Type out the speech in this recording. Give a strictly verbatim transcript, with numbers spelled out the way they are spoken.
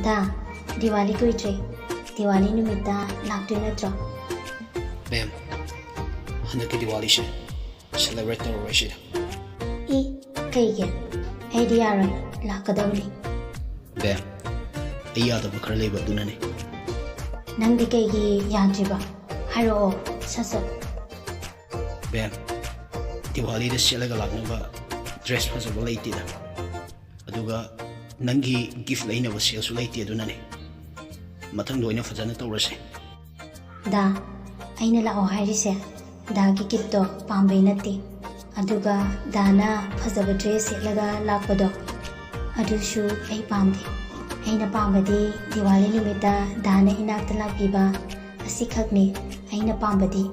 ꯗꯥ, ꯗꯤꯋꯥꯂꯤ ꯀꯨꯏꯗ꯭ꯔꯦ꯫ ꯗꯤꯋꯥꯂꯤ ꯅꯨꯃꯤꯠꯇ ꯂꯥꯛꯇꯣꯏ ꯅꯠꯇ꯭ꯔꯣ? ꯕꯦꯝ, ꯍꯟꯗꯛꯀꯤ ꯗꯤꯋꯥꯂꯤꯁꯦ ꯁꯦꯂꯦꯕ꯭ꯔꯦꯠ ꯇꯧꯔꯔꯣꯏꯁꯤꯗ꯫ ꯏ, ꯀꯩꯒꯤ? ꯑꯩꯗꯤ ꯌꯥꯔꯣꯏ, ꯂꯥꯛꯀꯗꯕꯅꯤ꯫ ꯕꯦꯝ, ꯑꯩ ꯌꯥꯗꯕ ꯈꯔ ꯂꯩꯕ ꯑꯗꯨꯅꯅꯦ꯫ ꯅꯪꯗꯤ ꯀꯩꯒꯤ ꯌꯥꯗ꯭ꯔꯤꯕ? ꯍꯥꯏꯔꯛꯑꯣ, ꯁꯠ ꯁꯠ꯫ ꯕꯦꯝ, ꯗꯤꯋꯥꯂꯤꯗ ꯁꯦꯠꯂꯒ ꯂꯥꯛꯅꯕ ꯗ꯭ꯔꯦꯁ ꯐꯖꯕ ꯂꯩꯇꯦꯗ꯫ ꯑꯗꯨꯒ ꯅꯪꯒꯤ ꯒꯤꯐ ꯂꯩꯅꯕ ꯁꯦꯜꯁꯨ ꯂꯩꯇꯦ, ꯑꯗꯨꯅꯅꯦ꯫ ꯃꯊꯪꯗ ꯑꯣꯏꯅ ꯐꯖꯅ ꯇꯧꯔꯁꯦ꯫ ꯗꯥ, ꯑꯩꯅ ꯂꯥꯛꯑꯣ ꯍꯥꯏꯔꯤꯁꯦ ꯗꯥꯒꯤ ꯒꯤꯐꯇꯣ ꯄꯥꯝꯕꯩ ꯅꯠꯇꯦ꯫ ꯑꯗꯨꯒ ꯗꯥꯅ ꯐꯖꯕ ꯗ꯭ꯔꯦꯁ ꯁꯦꯠꯂꯒ ꯂꯥꯛꯄꯗꯣ, ꯑꯗꯨꯁꯨ ꯑꯩ ꯄꯥꯝꯗꯦ꯫ ꯑꯩꯅ ꯄꯥꯝꯕꯗꯤ ꯗꯤꯋꯥꯂꯤ ꯅꯨꯃꯤꯠꯇ ꯗꯥꯅ ꯏꯅꯥꯛꯇ ꯂꯥꯛꯄꯤꯕ, ꯑꯁꯤꯈꯛꯅꯤ ꯑꯩꯅ ꯄꯥꯝꯕꯗꯤ꯫